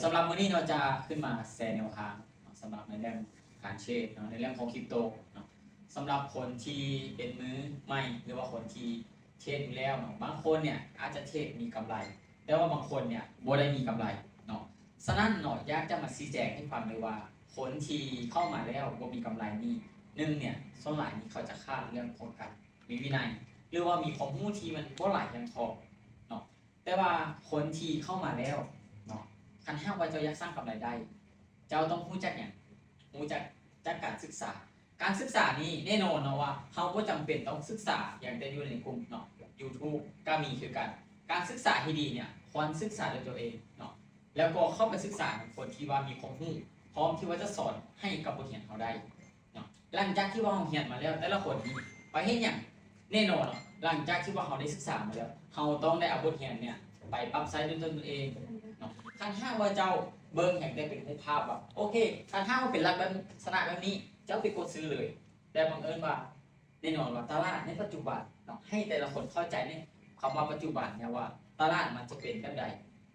ສຳລັບມື້ນີ້ເນາະ ຈະຂຶ້ນມາແຊແນວທາງເນາະ ສຳລັບໃນເລື່ອງການເທຣດເນາະ ໃນເລື່ອງຂອງຄຣິບໂຕເນາະ. ສຳລັບຄົນທີ່ເປັນມືໃໝ່ ຫຼືວ່າຄົນທີ່ເທຣດຢູ່ແລ້ວເນາະ ບາງຄົນເນຍອາດຈະເທຣດມີກຳໄລ ແຕ່ວ່າບາງຄົນເນຍບໍ່ໄດ້ມີກຳໄລເນາະ. ສະນັ້ນເນາະ ຢາກຈະມາຊີ້ແຈງໃຫ້ຟັງເລີຍວ່າ ຄົນທີ່ເຂົ້າມາແລ້ວບໍ່ມີກຳໄລນີ້ ໜຶ່ງເນຍ ສ່ວນຫຼາຍນີ້ເຂົາຈະຂາດເລື່ອງຂອງການມີວິໄນ ຫຼືວ່າມີຄວາມຮູ້ທີ່ມັນບໍ່ຫຼາຍພຽງພໍເນາະ. ແຕ່ວ່າຄົນທີ່ເຂົ້າມາແລ້ວເນາະ ຄັນຫາກວ່າເຈົ້າຢາກສ້າງກຳໄລໄດ້ ເຈົ້າຕ້ອງຮູ້ຈັກຫຍັງ? ຮູ້ຈັກ ຈາກການສຶກສາ. ການສຶກສານີ້ແນ່ນອນເນາະວ່າ ເຮົາບໍ່ຈຳເປັນຕ້ອງສຶກສາຢ່າງແຕ່ຢູ່ໃນກຸ່ມເນາະ ຢູທູບ ກໍມີຄືກັນ. ການສຶກສາທີ່ດີເນຍ ຄວນສຶກສາດ້ວຍຕົວເອງເນາະ ແລ້ວກໍເຂົ້າໄປສຶກສານຳຄົນທີ່ວ່າມີຄວາມຮູ້ ພ້ອມທີ່ວ່າຈະສອນໃຫ້ກັບບົດຮຽນເຮົາໄດ້ເນາະ. ຫຼັງຈາກທີ່ວ່າເຮົາຮຽນມາແລ້ວ ແຕ່ລະຄົນນີ້ໄປເຮັດຫຍັງ? ແນ່ນອນເນາະ ຫຼັງຈາກທີ່ວ່າເຮົາໄດ້ສຶກສາມາແລ້ວ ເຮົາຕ້ອງໄດ້ເອົາບົດຮຽນເນຍໄປປັບໃຊ້ດ້ວຍຕົນເອງເນາະ. ຄັນຫາກວ່າເຈົ້າເບິ່ງຫຍັງແຕ່ເປັນຮູບພາບວ່າ ໂອເຄ ຄັນຫາກວ່າເປັນລັກສະນະແບບນີ້ ເຈົ້າໄປກົດຊື້ເລີຍ. ແຕ່ບັງເອີນວ່າ ແນ່ນອນວ່າຕະຫຼາດໃນປັດຈຸບັນເນາະ ໃຫ້ແຕ່ລະຄົນເຂົ້າໃຈໃນຄຳວ່າປັດຈຸບັນເນຍວ່າ ຕະຫຼາດມັນຈະເປັນແບບໃດ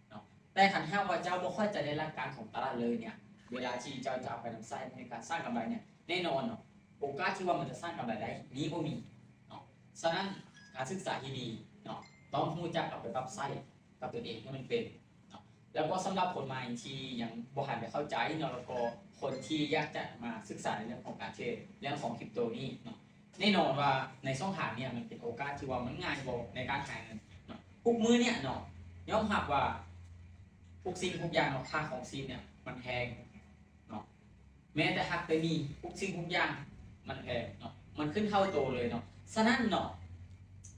ເນາະ. ແຕ່ຄັນຫາກວ່າເຈົ້າບໍ່ເຂົ້າໃຈໃນຫຼັກການຂອງຕະຫຼາດເລີຍເນຍ ເວລາທີ່ເຈົ້າຈະເອົາໄປນຳໃຊ້ໃນການສ້າງກຳໄລເນຍ ແນ່ນອນເນາະ ໂອກາດທີ່ວ່າມັນຈະສ້າງກຳໄລໄດ້ນີ້ບໍ່ມີເນາະ. ສະນັ້ນ ການສຶກສາທີ່ດີເນາະ ຕ້ອງຮູ້ຈັກເອົາໄປປັບໃຊ້ກັບຕົນເອງໃຫ້ມັນເປັນເນາະ. ແລ້ວກໍສຳລັບຄົນໃໝ່ທີ່ຍັງບໍ່ທັນໄດ້ເຂົ້າໃຈເນາະ ແລ້ວກໍຄົນທີ່ຢາກຈະມາສຶກສາໃນເລື່ອງຂອງການເທຣດ ເລື່ອງຂອງຄຣິບໂຕນີ້ເນາະ ແນ່ນອນວ່າໃນຊ່ອງທາງເນຍ ມັນເປັນໂອກາດທີ່ວ່າມັນງ່າຍບໍ່ໃນການຫາເງິນເນາະ. ທຸກມື້ເນຍເນາະ ຍອມຮັບວ່າທຸກສິ່ງທຸກຢ່າງເນາະ ຄ່າຄອງຊີບເນຍມັນແພງເນາະ. ແມ້ແຕ່ຮັກແຕ່ມີ ທຸກສິ່ງທຸກຢ່າງມັນແພງເນາະ ມັນຂຶ້ນເທົ່າໂຕເລີຍເນາະ. ສະນັ້ນເນາະ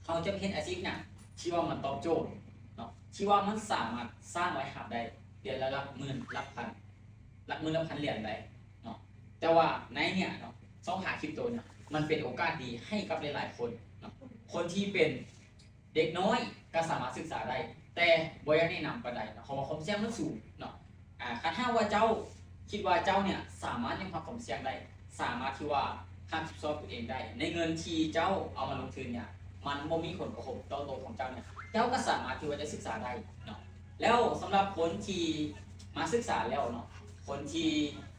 ເຮົາຈະເຮັດອາຊີບຫຍັງທີ່ວ່າມັນຕອບໂຈດເນາະ ທີ່ວ່າມັນສາມາດສ້າງລາຍຮັບໄດ້ເດືອນລະຫຼັກໝື່ນ ຫຼັກພັນ ຫຼັກໝື່ນ ຫຼັກພັນຫຼຽນໄດ້ເນາະ. ແຕ່ວ່າໃນເນຍເນາະ ຊ່ອງທາງຄຣິບໂຕເນຍ ມັນເປັນໂອກາດດີໃຫ້ກັບຫຼາຍໆຄົນເນາະ. ຄົນທີ່ເປັນເດັກນ້ອຍກໍສາມາດສຶກສາໄດ້ ແຕ່ບໍ່ຢາກແນະນຳປານໃດເນາະ ເພາະວ່າຄວາມສ່ຽງມັນສູງເນາະ. ອາ ຄັນຫາກວ່າເຈົ້າຄິດວ່າເຈົ້າເນຍສາມາດຍອມຮັບຄວາມສ່ຽງໄດ້ ສາມາດທີ່ວ່າຮັບຜິດຊອບຕົວເອງໄດ້ ໃນເງິນທີ່ເຈົ້າເອົາມາລົງທຶນເນຍ ມັນບໍ່ມີຜົນກະທົບຕໍ່ໂຕຂອງເຈົ້າເນຍ ເຈົ້າກໍສາມາດທີ່ວ່າຈະສຶກສາໄດ້ເນາະ. ແລ້ວສຳລັບຄົນທີ່ມາສຶກສາແລ້ວເນາະ ຄົນທີ່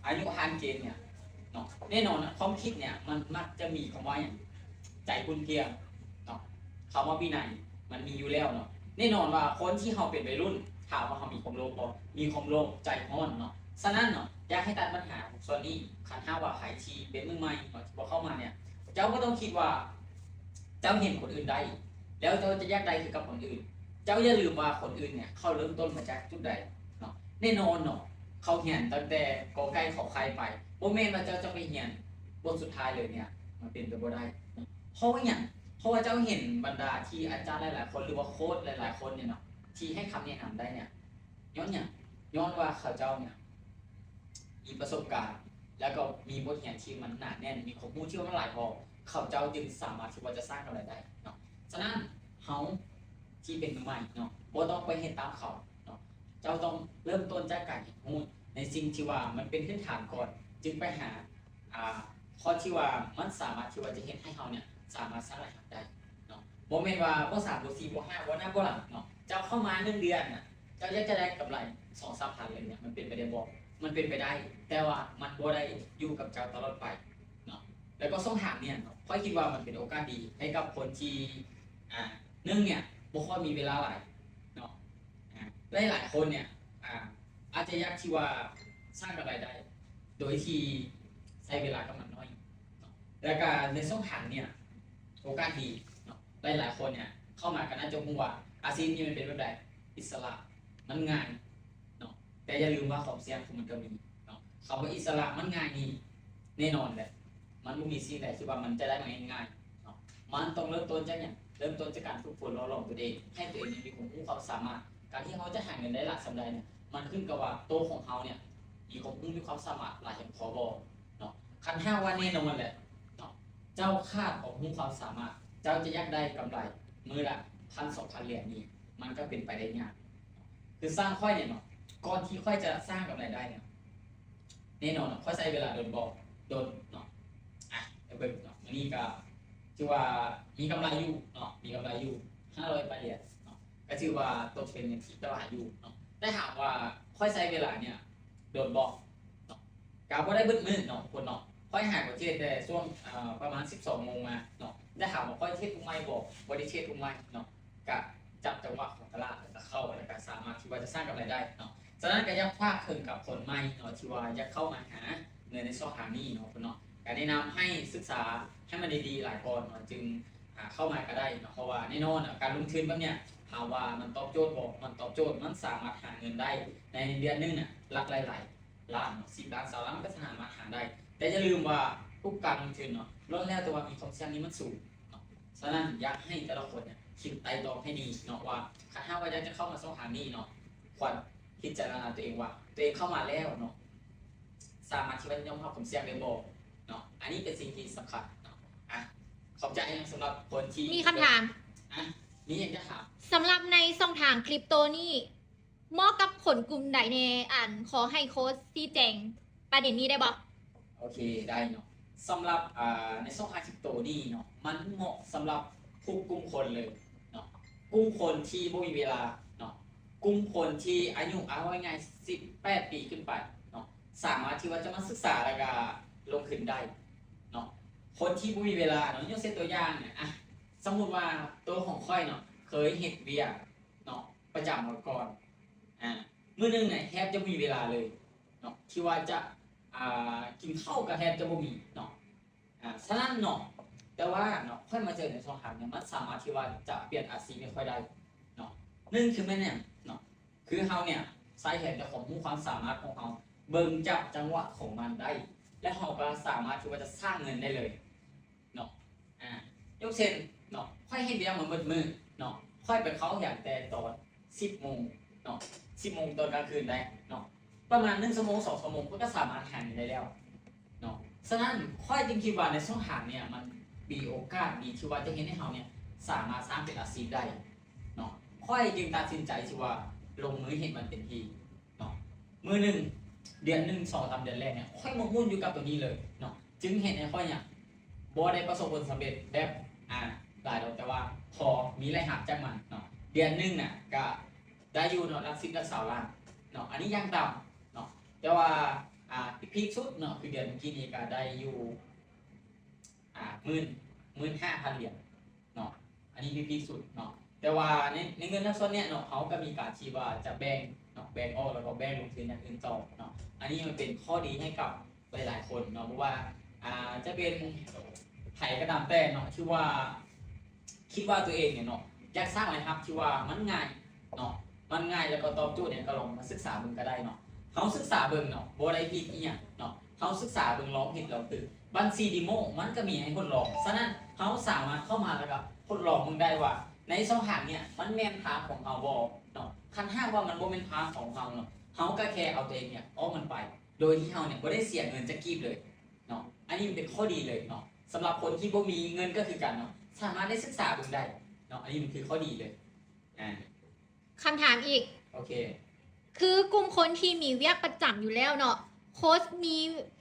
ອາຍຸຜ່ານເກນເນຍເນາະ ແນ່ນອນນະ ຄວາມຄິດເນຍ ມັນມັກຈະມີຄຳວ່າຫຍັງ? ໃຈຂຸ້ນພຽງເນາະ. ຄຳວ່າວິໄນມັນມີຢູ່ແລ້ວເນາະ. ແນ່ນອນວ່າຄົນທີ່ເຮົາເປັນໄວລຸ້ນ ຖາມວ່າເຮົາມີຄວາມໂລບບໍ່? ມີຄວາມໂລບ ໃຈຮ້ອນເນາະ. ສະນັ້ນເນາະ ຢາກໃຫ້ຕັດບັນຫາຂອງສ່ວນນີ້. ຄັນຫາກວ່າໃຜທີ່ເປັນມືໃໝ່ເນາະ ທີ່ບໍ່ເຂົ້າມາເນຍ ເຈົ້າບໍ່ຕ້ອງຄິດວ່າເຈົ້າເຫັນຄົນອື່ນໄດ້ ແລ້ວເຈົ້າຈະຢາກໄດ້ຄືກັບຄົນອື່ນ. ເຈົ້າຢ່າລືມວ່າຄົນອື່ນເນຍ ເຂົາເລີ່ມຕົ້ນມາຈາກຈຸດໃດເນາະ. ແນ່ນອນເນາະ ເຂົາຮຽນຕັ້ງແຕ່ ກ ໄກ່ ຂ ໄຂ່ ໄປ ບໍ່ແມ່ນວ່າເຈົ້າຈະໄປຮຽນບົດສຸດທ້າຍເລີຍເນຍ ມັນເປັນໄປບໍ່ໄດ້ເນາະ. ເພາະວ່າຫຍັງ? ເພາະວ່າເຈົ້າເຫັນບັນດາທີ່ອາຈານຫຼາຍໆຄົນ ຫຼືວ່າໂຄດຫຼາຍໆຄົນເນຍເນາະ ທີ່ໃຫ້ຄຳແນະນຳໄດ້ເນຍ ຍ້ອນຫຍັງ? ຍ້ອນວ່າເຂົາເຈົ້າເນຍ ມີປະສົບການ ແລ້ວກໍມີບົດຮຽນທີ່ມັນໜາແໜ້ນ ມີຄວາມຮູ້ທີ່ວ່າມັນຫຼາຍພໍ ເຂົາເຈົ້າຈຶ່ງສາມາດທີ່ວ່າຈະສ້າງກຳໄລໄດ້ເນາະ. ສະນັ້ນ ເຮົາທີ່ເປັນມືໃໝ່ເນາະ ບໍ່ຕ້ອງໄປເຮັດຕາມເຂົາເນາະ. ເຈົ້າຕ້ອງເລີ່ມຕົ້ນຈາກການຮຽນຮູ້ໃນສິ່ງທີ່ວ່າມັນເປັນພື້ນຖານກ່ອນ ຈຶ່ງໄປຫາ ອາ ຂໍ້ທີ່ວ່າມັນສາມາດທີ່ວ່າຈະເຮັດໃຫ້ເຮົາເນຍສາມາດສ້າງລາຍຮັບໄດ້ເນາະ. ບໍ່ແມ່ນວ່າ ບໍ່ສາມ ບໍ່ສີ່ ບໍ່ຫ້າ ບໍ່ໜ້າບໍ່ຫຼັງເນາະ. ເຈົ້າເຂົ້າມາໜຶ່ງເດືອນນະ ເຈົ້າຢາກຈະໄດ້ກຳໄລສອງສາມພັນເລີຍເນຍ ມັນເປັນໄປໄດ້ບໍ່? ມັນເປັນໄປໄດ້ ແຕ່ວ່າມັນບໍ່ໄດ້ຢູ່ກັບເຈົ້າຕະຫຼອດໄປເນາະ. ແລ້ວກໍຊ່ອງທາງເນຍເນາະ ຂ້ອຍຄິດວ່າມັນເປັນໂອກາດດີໃຫ້ກັບຄົນທີ່ ອາ ໜຶ່ງເນຍ ບໍ່ຄ່ອຍມີເວລາຫຼາຍເນາະ. ອາ ຫຼາຍໆຄົນເນຍ ອາ ອາດຈະຢາກທີ່ວ່າສ້າງກຳໄລໄດ້ ໂດຍທີ່ໃຊ້ເວລາກັບມັນໜ້ອຍເນາະ. ແລ້ວກະໃນຊ່ອງທາງເນຍ ໂອກາດດີເນາະ ຫຼາຍໆຄົນເນຍເຂົ້າມາກໍໜ້າຈະຮູ້ວ່າອາຊີບນີ້ມັນເປັນແບບໃດ? ອິດສະຫຼະ ມັນງ່າຍເນາະ. ແຕ່ຢ່າລືມວ່າຄວາມສ່ຽງຂອງມັນກໍມີເນາະ. ຄຳວ່າອິດສະຫຼະມັນງ່າຍນີ້ ແນ່ນອນແຫຼະ ມັນບໍ່ມີສິ່ງໃດທີ່ວ່າມັນຈະໄດ້ມາງ່າຍໆເນາະ. ມັນຕ້ອງເລີ່ມຕົ້ນຈາກຫຍັງ? ເລີ່ມຕົ້ນຈາກການຝຶກຝົນຫຼໍ່ຫຼອມຕົວເອງ ໃຫ້ຕົວເອງມີຄວາມຮູ້ຄວາມສາມາດ. ການທີ່ເຮົາຈະຫາເງິນໄດ້ຫຼາຍສ່ຳໃດເນຍ ມັນຂຶ້ນກັບວ່າໂຕຂອງເຮົາເນຍ ມີຄວາມຮູ້ ມີຄວາມສາມາດຫຼາຍພຽງພໍບໍ່ເນາະ. ຄັນຫາກວ່າແນ່ນອນແຫຼະເນາະ ເຈົ້າຂາດຄວາມຮູ້ຄວາມສາມາດ ເຈົ້າຈະຢາກໄດ້ກຳໄລມື້ລະພັນສອງພັນຫຼຽນນີ້ ມັນກໍເປັນໄປໄດ້ຍາກ. ຄືຊ່າງຂ້ອຍເນຍເນາະ ກ່ອນທີ່ຂ້ອຍຈະສ້າງກຳໄລໄດ້ເນຍ ແນ່ນອນເນາະ ຂ້ອຍໃຊ້ເວລາດົນບໍ່? ດົນເນາະ. ອາ ໄປເບິ່ງເນາະ ມື້ນີ້ກໍຖືວ່າມີກຳໄລຢູ່ເນາະ ມີກຳໄລຢູ່ຫ້າຮ້ອຍປາຍຫຼຽນເນາະ ກໍຖືວ່າຕົກເປັນເງິນທີ່ຕະຫຼາດຢູ່ເນາະ. ແຕ່ຖາມວ່າ ຂ້ອຍໃຊ້ເວລາເນີ້ຍດົນບໍ່ເນາະ? ກະບໍ່ໄດ້ເບິດມື້ເນາະທຸກຄົນເນາະ. ຂ້ອຍຫາກໍເທຣດແຕ່ຊ່ວງ ເອີ ປະມານສິບສອງໂມງມາເນາະ. ແຕ່ຖາມວ່າຂ້ອຍເທຣດທຸກໄມ້ບໍ່? ບໍ່ໄດ້ເທຣດທຸກໄມ້ເນາະ. ກະຈັບຈັງຫວະຂອງຕະຫຼາດ ແລ້ວກະເຂົ້າ ແລ້ວກະສາມາດທີ່ວ່າຈະສ້າງກຳໄລໄດ້ເນາະ. ສະນັ້ນກະຢາກຝາກເຖິງກັບຄົນໃໝ່ເນາະ ທີ່ວ່າຢາກເຂົ້າມາຫາເງິນໃນຊ່ອງທາງນີ້ເນາະ ເນາະ. ກະແນະນຳໃຫ້ສຶກສາໃຫ້ມັນດີໆຫຼາຍກ່ອນເນາະ ຈຶ່ງ ຫາເຂົ້າມາກໍໄດ້ເນາະ. ເພາະວ່າແນ່ນອນອະ ການລົງທຶນແບບເນີ້ຍ ຖາມວ່າມັນຕອບໂຈດບໍ່? ມັນຕອບໂຈດ, ມັນສາມາດຫາເງິນໄດ້ໃນເດືອນໜຶ່ງນະ ຫຼັກຫຼາຍໆລ້ານເນາະ, ສິບລ້ານ ຊາວລ້ານ ມັນກໍສາມາດຫາໄດ້. ແຕ່ຢ່າລືມວ່າທຸກການລົງທຶນເນາະ ລ້ວນແລ້ວແຕ່ວ່າມີຄວາມສ່ຽງນີ້ມັນສູງເນາະ. ສະນັ້ນຢາກໃຫ້ແຕ່ລະຄົນເນຍຄິດໄຕ່ຕອງໃຫ້ດີເນາະ ວ່າຄັນຫາກວ່າຢາກຈະເຂົ້າມາຊ່ອງທາງນີ້ເນາະ ຄວນພິຈາລະນາຕົວເອງວ່າ ຕົວເອງເຂົ້າມາແລ້ວເນາະ ສາມາດທີ່ວ່າຍອມຮັບຄວາມສ່ຽງໄດ້ບໍ່ເນາະ. ອັນນີ້ເປັນສິ່ງທີ່ສຳຄັນເນາະ. ອະ ຂອບໃຈສຳລັບຄົນທີ່ ມີຄຳຖາມ ອະ ມີຫຍັງຈະຖາມ? ສຳລັບໃນຊ່ອງທາງຄຣິບໂຕນີ້ ເໝາະກັບຄົນກຸ່ມໃດແດ່? ອັນ ຂໍໃຫ້ໂຄດຊີ້ແຈງປະເດັນນີ້ໄດ້ບໍ່? ໂອເຄ ໄດ້ເນາະ. ສຳລັບ ອາ ໃນຊ່ອງທາງຄຣິບໂຕນີ້ເນາະ ມັນເໝາະສຳລັບທຸກກຸ່ມຄົນເລີຍເນາະ. ກຸ່ມຄົນທີ່ບໍ່ມີເວລາເນາະ, ກຸ່ມຄົນທີ່ອາຍຸ ເອົາເວົ້າງ່າຍໆ ສິບແປດປີຂຶ້ນໄປເນາະ ສາມາດທີ່ວ່າຈະມາສຶກສາ ແລ້ວກະລົງທຶນໄດ້ເນາະ. ຄົນທີ່ບໍ່ມີເວລາເນາະ ຍົກເຊັ່ນຕົວຢ່າງເນຍ ອະ ສົມມຸດວ່າໂຕຂອງຂ້ອຍເນາະ ເຄີຍເຮັດວຽກເນາະ ປະຈຳມາກ່ອນ ອາ ມື້ໜຶ່ງເນຍແທບຈະບໍ່ມີເວລາເລີຍເນາະ ທີ່ວ່າຈະ ອາ ກິນເຂົ້າກໍແທບຈະບໍ່ມີເນາະ. ອາ ສະນັ້ນເນາະ ແຕ່ວ່າເນາະ ຂ້ອຍມາເຈີໃນຊ່ອງທາງເນຍ ມັນສາມາດທີ່ວ່າຈະປ່ຽນອາຊີບໃຫ້ຂ້ອຍໄດ້ເນາະ. ໜຶ່ງຄືແມ່ນຫຍັງເນາະ? ຄືເຮົາເນຍໃຊ້ແຮງແຕ່ຄວາມຮູ້ຄວາມສາມາດຂອງເຮົາ ເບິ່ງຈັບຈັງຫວະຂອງມັນໄດ້ ແລະ ເຮົາກໍສາມາດທີ່ວ່າຈະສ້າງເງິນໄດ້ເລີຍເນາະ. ອາ ຍົກເຊັ່ນເນາະ ຂ້ອຍເຮັດວຽກມາໝົດມື້ເນາະ ຂ້ອຍໄປເຂົ້າຮຽນແຕ່ຕອນ ສິບໂມງເນາະ ສິບໂມງຕອນກາງຄືນໄດ້ເນາະ ປະມານໜຶ່ງຊົ່ວໂມງ ສອງຊົ່ວໂມງ ຂ້ອຍກໍສາມາດຫາເງິນໄດ້ແລ້ວເນາະ. ສະນັ້ນຂ້ອຍຈຶ່ງຄິດວ່າໃນຊ່ອງທາງເນຍ ມັນມີໂອກາດດີທີ່ວ່າຈະເຮັດໃຫ້ເຮົາເນຍສາມາດສ້າງເປັນອາຊີບໄດ້ເນາະ. ຂ້ອຍຈຶ່ງຕັດສິນໃຈທີ່ວ່າລົງມືເຮັດມັນເຕັມທີ່ເນາະ. ມື້ໜຶ່ງ ເດືອນໜຶ່ງ ສອງສາມເດືອນແລກເນຍ ຂ້ອຍໝົກໝຸ່ນຢູ່ກັບຕົວນີ້ເລີຍເນາະ ຈຶ່ງເຮັດໃຫ້ຂ້ອຍເນຍ ບໍ່ໄດ້ປະສົບຜົນສຳເລັດແບບ ອາ ຫຼາຍດອກ ແຕ່ວ່າພໍມີລາຍຮັບຈາກມັນເນາະ. ເດືອນໜຶ່ງນະກະໄດ້ຢູ່ເນາະ ຫຼັກສິບຫຼັກຊາວລ້ານເນາະ ອັນນີ້ຢ່າງຕ່ຳເນາະ. ແຕ່ວ່າ ອາ ທີ່ພີກສຸດເນາະ ຄືເດືອນເມື່ອກີ້ນີ້ກະໄດ້ຢູ່ ອາ ໝື່ນ ໝື່ນຫ້າພັນຫຼຽນເນາະ ອັນນີ້ທີ່ພີກສຸດເນາະ. ແຕ່ວ່າໃນ ໃນເງິນໃນສ່ວນເນີ້ຍເນາະ ເຮົາກໍມີການທີ່ວ່າຈະແບ່ງເນາະ ແບ່ງອອກ ແລ້ວກໍແບ່ງລົງທຶນຢ່າງອື່ນຕໍ່ເນາະ. ອັນນີ້ມັນເປັນຂໍ້ດີໃຫ້ກັບ ຫຼາຍໆຄົນເນາະ ບໍ່ວ່າ ອາ ຈະເປັນໃຜກໍຕາມແຕ່ເນາະ ທີ່ວ່າຄິດວ່າຕົວເອງເນຍເນາະ ຢາກສ້າງລາຍຮັບທີ່ວ່າມັນງ່າຍເນາະ ມັນງ່າຍ ແລ້ວກໍຕອບໂຈດເນຍ ກໍລອງມາສຶກສາເບິ່ງກໍໄດ້ເນາະ. ເຮົາສຶກສາເບິ່ງເນາະ ບໍ່ໄດ້ຜິດອີ່ຫຍັງເນາະ ເຮົາສຶກສາເບິ່ງ ລອງຜິດລອງຖືກ. ບັນຊີເດໂມມັນກໍມີໃຫ້ທົດລອງ ສະນັ້ນເຮົາສາມາດເຂົ້າມາ ແລ້ວກໍທົດລອງເບິ່ງໄດ້ວ່າໃນຊ່ອງທາງເນຍ ມັນແມ່ນທາງຂອງເຮົາບໍ່ເນາະ. ຄັນຫາກວ່າມັນບໍ່ແມ່ນທາງຂອງເຮົາເນາະ ເຮົາກໍແຄ່ເອົາຕົວເອງເນຍອອກມັນໄປ ໂດຍທີ່ເຮົາເນຍບໍ່ໄດ້ເສຍເງິນຈັກກີບເລີຍເນາະ. ອັນນີ້ມັນເປັນຂໍ້ດີເລີຍເນາະ ສຳລັບຄົນທີ່ບໍ່ມີເງິນກໍຄືກັນເນາະ ສາມາດໄດ້ສຶກສາເບິ່ງໄດ້ເນາະ. ອັນນີ້ມັນຄືຂໍ້ດີເລີຍ. ອາ ຄຳຖາມອີກ ໂອເຄ ຄືກຸ່ມຄົນທີ່ມີວຽກປະຈຳຢູ່ແລ້ວເນາະ ໂຄດມີ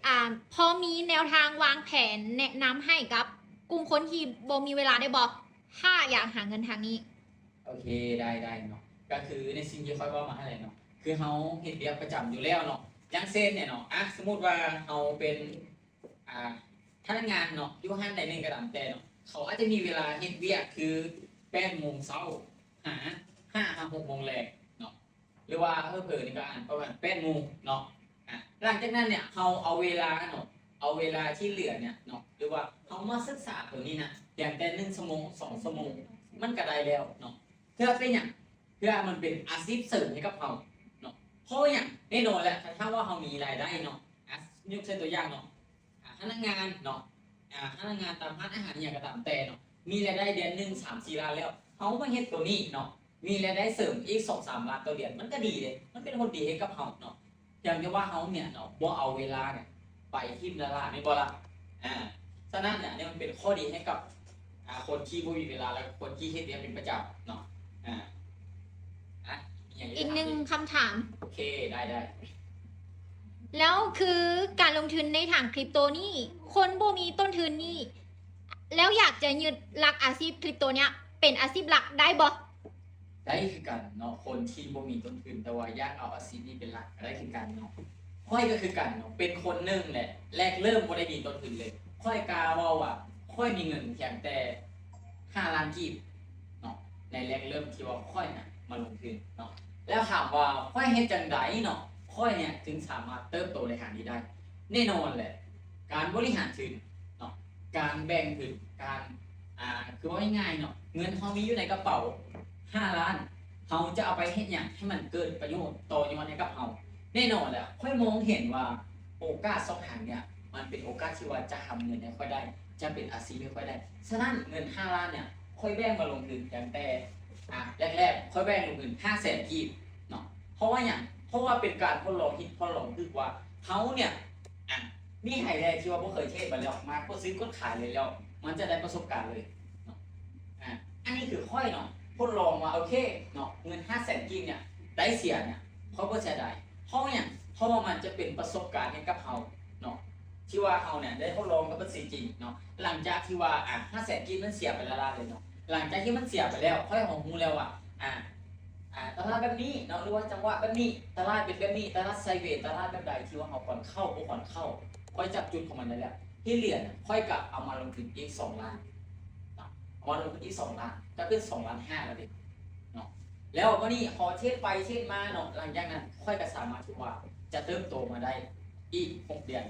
ອາ ພໍມີແນວທາງວາງແຜນແນະນຳໃຫ້ກັບກຸ່ມຄົນທີ່ບໍ່ມີເວລາໄດ້ບໍ່ ຖ້າຢາກຫາເງິນທາງນີ້? ໂອເຄ ໄດ້ ໄດ້ເນາະ ກໍຄືໃນສິ່ງທີ່ຂ້ອຍເວົ້າມາຫັ້ນແຫຼະເນາະ ຄືເຮົາເຮັດວຽກປະຈຳຢູ່ແລ້ວເນາະ. ຢ່າງເຊັ່ນເນຍເນາະ ອາ ສົມມຸດວ່າເຮົາເປັນ ອາ ພະນັກງານເນາະ ຢູ່ຮ້ານໃດໜຶ່ງກໍຕາມແຕ່ເນາະ ເຂົາອາດຈະມີເວລາເຮັດວຽກຄືແປດໂມງເຊົ້າຫາຫ້າຫາຫົກໂມງແລງເນາະ ຫຼືວ່າເຜີໆນີ້ກໍອາດປະມານແປດໂມງເນາະ. ອາ ຫຼັງຈາກນັ້ນເນຍ ເຮົາເອົາເວລາເນາະ ເອົາເວລາທີ່ເຫຼືອເນຍເນາະ ຫຼືວ່າເຮົາມາສຶກສາຕົວນີ້ນະ ພຽງແຕ່ໜຶ່ງຊົ່ວໂມງ ສອງຊົ່ວໂມງ ມັນກໍໄດ້ແລ້ວເນາະ. ເພື່ອເປັນຫຍັງ? ເພື່ອມັນເປັນອາຊີບເສີມໃຫ້ກັບເຮົາເນາະ. ເພາະຫຍັງ? ແນ່ນອນແຫຼະ ຄັນຖ້າວ່າເຮົາມີລາຍໄດ້ເນາະ ອາ ຍົກເຊັ່ນຕົວຢ່າງເນາະ ອາ ພະນັກງານເນາະ ອາ ພະນັກງານຕາມຮ້ານອາຫານອີ່ຫຍັງກໍຕາມແຕ່ເນາະ ມີລາຍໄດ້ເດືອນໜຶ່ງສາມສີ່ລ້ານແລ້ວ ເຮົາມາເຮັດຕົວນີ້ເນາະ ມີລາຍໄດ້ເສີມອີກສອງສາມລ້ານຕໍ່ເດືອນ ມັນກໍດີເດ້ ມັນເປັນຜົນດີໃຫ້ກັບເຮົາເນາະ. ພຽງແຕ່ວ່າເຮົາເນຍເນາະ ບໍ່ເອົາເວລາເນຍໄປຖິ້ມລ້າໆ ແມ່ນບໍ່ລະ? ອາ ສະນັ້ນນະ ອັນນີ້ມັນເປັນຂໍ້ດີໃຫ້ກັບ ອາ ຄົນທີ່ບໍ່ມີເວລາ ແລະ ຄົນທີ່ເຮັດວຽກເປັນປະຈຳເນາະ. ອາ ອາ ອີກໜຶ່ງຄຳຖາມ ໂອເຄ ໄດ້ໆ ແລ້ວຄືການລົງທຶນໃນທາງຄຣິບໂຕນີ້ ຄົນບໍ່ມີຕົ້ນທຶນນີ້ ແລ້ວຢາກຈະຍຶດຫຼັກອາຊີບຄຣິບໂຕເນຍເປັນອາຊີບຫຼັກໄດ້ບໍ່? ໄດ້ຄືກັນເນາະ ຄົນທີ່ບໍ່ມີຕົ້ນທຶນ ແຕ່ວ່າຢາກເອົາອາຊີບນີ້ເປັນຫຼັກກໍໄດ້ຄືກັນເນາະ. ຂ້ອຍກໍຄືກັນເນາະ ເປັນຄົນໜຶ່ງແຫຼະ ແລກເລີ່ມບໍ່ໄດ້ມີຕົ້ນທຶນເລີຍ. ຂ້ອຍກ້າເວົ້າວ່າ ຂ້ອຍມີເງິນພຽງແຕ່ຫ້າລ້ານກີບເນາະ ໃນແລກເລີ່ມທີ່ວ່າຂ້ອຍນະມາລົງທຶນເນາະ. ແລ້ວຖາມວ່າຂ້ອຍເຮັດຈັ່ງໃດເນາະ ຂ້ອຍເນຍຈຶ່ງສາມາດເຕີບໂຕໃນທາງນີ້ໄດ້? ແນ່ນອນແຫຼະ ການບໍລິຫານທຶນເນາະ ການແບ່ງທຶນ ການ ອ່າ ຄືເວົ້າງ່າຍໆເນາະ ເງິນເຮົາມີຢູ່ໃນກະເປົາຫ້າລ້ານ ເຮົາຈະເອົາໄປເຮັດຫຍັງໃຫ້ມັນເກີດປະໂຫຍດຕໍ່ຍອດໃຫ້ກັບເຮົາ? ແນ່ນອນແຫຼະ ຂ້ອຍມອງເຫັນວ່າໂອກາດຊ່ອງທາງເນີ້ຍ ມັນເປັນໂອກາດທີ່ວ່າຈະທຳເງິນໃຫ້ຂ້ອຍໄດ້ ຈະເປັນອາຊີບໃຫ້ຂ້ອຍໄດ້. ສະນັ້ນເງິນຫ້າລ້ານເນີ້ຍ ຂ້ອຍແບ່ງມາລົງທຶນພຽງແຕ່ ອ່າ ແລກໆ ຂ້ອຍແບ່ງລົງທຶນຫ້າແສນກີບເນາະ. ເພາະວ່າຫຍັງ? ເພາະວ່າເປັນການທົດລອງຜິດທົດລອງຖືກວ່າເຮົາເນີ້ຍ ອ່າ ມີໃຜແດ່ທີ່ວ່າບໍ່ເຄີຍເທຣດມາແລ້ວ ມາກົດຊື້ກົດຂາຍເລີຍ ແລ້ວມັນຈະໄດ້ປະສົບການເລີຍເນາະ. ອ່າ ອັນນີ້ຄືຂ້ອຍເນາະ ທົດລອງວ່າ ໂອເຄເນາະ ເງິນຫ້າແສນກີບເນີ້ຍ ໄດ້ເສຍເນີ້ຍ ຂ້ອຍບໍ່ເສຍດາຍ. ເພາະຫຍັງ? ເພາະວ່າມັນຈະເປັນປະສົບການໃຫ້ກັບເຮົາເນາະ ທີ່ວ່າເຮົາເນີ້ຍໄດ້ທົດລອງກັບມັນຈິງເນາະ. ຫຼັງຈາກທີ່ວ່າ ອ່າ ຫ້າແສນກີບມັນເສຍໄປລ້າໆເລີຍເນາະ ຫຼັງຈາກທີ່ມັນເສຍໄປແລ້ວ ຂ້ອຍເຮົາຮູ້ແລ້ວວ່າ ອ່າ ອ່າ ຕະຫຼາດແບບນີ້ເນາະ ຫຼືວ່າຈັງຫວະແບບນີ້ ຕະຫຼາດເປັນແບບນີ້ ຕະຫຼາດໄຊເວ ຕະຫຼາດແບບໃດທີ່ວ່າເຮົາຄວນເຂົ້າ ບໍ່ຄວນເຂົ້າ ຂ້ອຍຈັບຈຸດຂອງມັນໄດ້ແລ້ວ. ທີ່ເຫຼືອນະ ຂ້ອຍກະເອົາມາລົງທຶນອີກສອງລ້ານເນາະ ເອົາມາລົງທຶນອີກສອງລ້ານ ກະເປັນສອງລ້ານຫ້າແລ້ວເດເນາະ. ແລ້ວບາດນີ້ພໍເທຣດໄປເທຣດມາເນາະ ຫຼັງຈາກນັ້ນຂ້ອຍກະສາມາດທີ່ວ່າຈະເຕີບໂຕມາໄດ້ອີກຫົກເດືອນ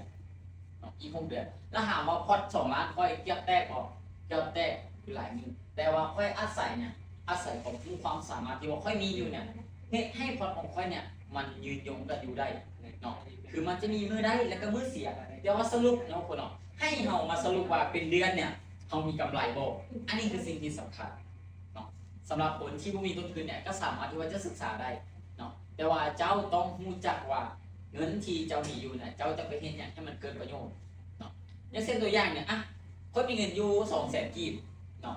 ເນາະ ອີກຫົກເດືອນ. ແລ້ວຖາມວ່າພອດສອງລ້ານຂ້ອຍເກືອບແຕກບໍ່? ເກືອບແຕກຢູ່ຫຼາຍມື້ ແຕ່ວ່າຂ້ອຍອາໄສຫຍັງ? ອາໄສຄວາມຮູ້ຄວາມສາມາດທີ່ວ່າຂ້ອຍມີຢູ່ເນີ້ຍ ເຮັດໃຫ້ພອດຂອງຂ້ອຍເນີ້ຍ ມັນຍືນຍົງກັນຢູ່ໄດ້ເນາະ. ຄືມັນຈະມີມື້ໄດ້ ແລ້ວກໍມື້ເສຍ ແຕ່ວ່າສະຫຼຸບເນາະ ຄົນເນາະ ໃຫ້ເຮົາມາສະຫຼຸບວ່າເປັນເດືອນເນີ້ຍ ເຮົາມີກຳໄລບໍ່? ອັນນີ້ຄືສິ່ງທີ່ສຳຄັນເນາະ. ສຳລັບຄົນທີ່ບໍ່ມີຕົ້ນທຶນເນີ້ຍ ກໍສາມາດທີ່ວ່າຈະສຶກສາໄດ້ເນາະ ແຕ່ວ່າເຈົ້າຕ້ອງຮູ້ຈັກວ່າເງິນທີ່ເຈົ້າມີຢູ່ນະ ເຈົ້າຈະໄປເຮັດຫຍັງໃຫ້ມັນເກີດປະໂຫຍດເນາະ. ຢ່າງເຊັ່ນຕົວຢ່າງເນີ້ຍ ອ່ະ ຂ້ອຍມີເງິນຢູ່ສອງແສນກີບເນາະ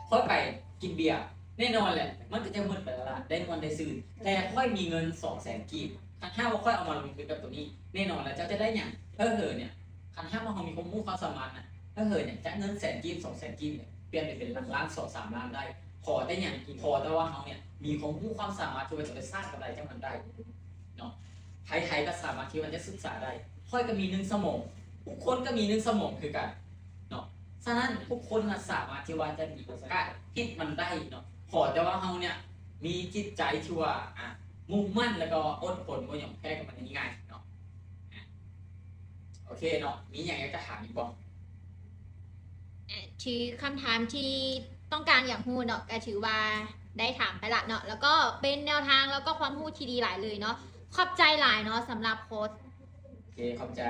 ຂ້ອຍໄປກິນເບຍ ແນ່ນອນແຫຼະ ມັນກໍຈະໝົດໄປລ້າໆ ໄດ້ມ່ວນໄດ້ຊື່ນ. ແຕ່ຂ້ອຍມີເງິນສອງແສນກີບ ຄັນຫາກວ່າຂ້ອຍເອົາມາລົງທຶນກັບໂຕນີ້ ແນ່ນອນແຫຼະ ເຈົ້າຈະໄດ້ຫຍັງ? ເຫີໆ ເນ່ຍ ຄັນຫາກວ່າເຮົາມີຄວາມຮູ້ຄວາມສາມາດນະ ເຮີ້ໆ ເນ່ຍ ຈາກເງິນແສນກີບ ສອງແສນກີບ ເນ່ຍ ປ່ຽນໄປເປັນຫຼັກລ້ານ ສອງສາມລ້ານໄດ້ ຂໍແຕ່ຫຍັງ? ຂໍແຕ່ວ່າເຮົາ ເນ່ຍ ມີຄວາມຮູ້ຄວາມສາມາດທີ່ວ່າຈະໄປສ້າງກຳໄລຈາກມັນໄດ້ເນາະ. ໃຜໆ ກໍສາມາດທີ່ວ່າຈະສຶກສາໄດ້ ຂ້ອຍກໍມີໜຶ່ງສະໝອງ ທຸກຄົນກໍມີໜຶ່ງສະໝອງຄືກັນເນາະ. ສະນັ້ນທຸກຄົນນະສາມາດທີ່ວ່າຈະມີໂອກາດເຮັດມັນໄດ້ເນາະ ຂໍແຕ່ວ່າເຮົາ ເນ່ຍ ມີຈິດໃຈທີ່ວ່າ ອ່າ ມຸ່ງໝັ້ນ ແລ້ວກໍອົດທົນ ບໍ່ຍອມແພ້ກັບມັນງ່າຍໆເນາະ. ໂອເຄເນາະ ມີຫຍັງຢາກຈະຖາມອີກບໍ່? ເອີ ຖືຄຳຖາມທີ່ຕ້ອງການຢາກຮູ້ເນາະ ກໍຖືວ່າໄດ້ຖາມໄປລະເນາະ ແລ້ວກໍເປັນແນວທາງ ແລ້ວກໍຄວາມຮູ້ທີ່ດີຫຼາຍເລີຍເນາະ. ຂອບໃຈຫຼາຍເນາະ ສຳລັບໂຄດ. ໂອເຄ ຂອບໃຈ.